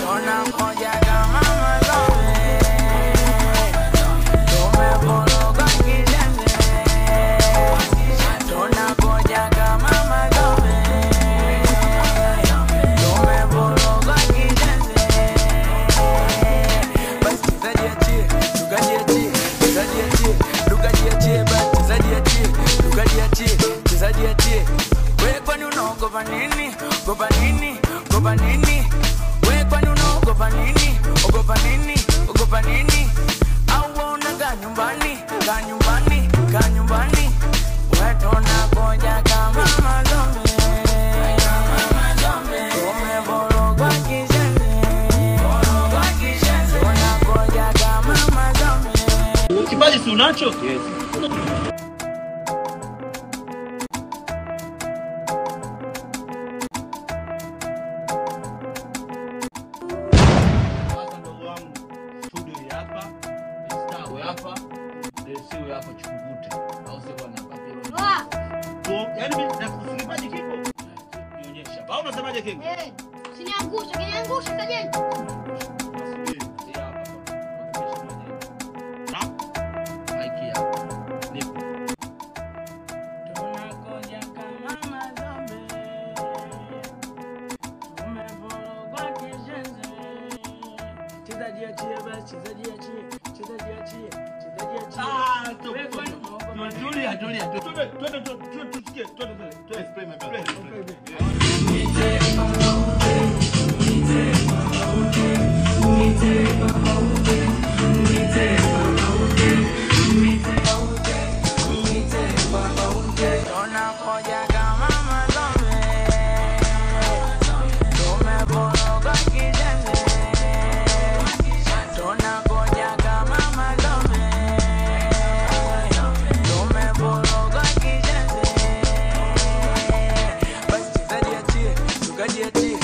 Tunakuja kama mazombe, tumevuruga kijenzi. Tunakuja kama mazombe, tumevuruga kijenzi. Basi chezaji achie, dukaji achie, chezaji achie, dukaji achie, basi chezaji achie, dukaji achie, chezaji achie. Wewe kwani unaogopa nini? Ogopa nini? Ogopa nini? Wewe kwani unaogopa nini? Ogopa nini? Ogopa nini? Au waona ka nyumbani, ka nyumbani, ka nyumbani. Wewe tunakuja kama mazombe, tumevuruga kijenzi. Tunakuja kama mazombe. Kipaji si unacho? Yes. Sasa ndugu wangu, studio hii hapa, star huyu hapa, DC huyu hapa Chukugute. Au sio bwana Papiro? Yaani mimi na kipaji kipo. Nionyesha. Au unasemaje King? Eh, usiniangushe, ukiniangusha sajenti. Subiri, hii hapa. Nakuonyesha mwenyewe. Na mic hapa. Nipo. Tunakuja kama mazombe, tumevurugwa kijenzi. Chezaji achie basi, chezaji achie, chezaji achie, chezaji achie. Ah, stop. Wewe kwani unaogopa nini? Tulia, tulia. Twende, twende, twende, tusikie. Twende, twende. Play, my brother. Play, play. Tunakuja kama mazombe, tumevuruga kijenzi. Tunakuja kama mazombe, tumevuruga kijenzi. Basi chezaji achie, dukaji achie,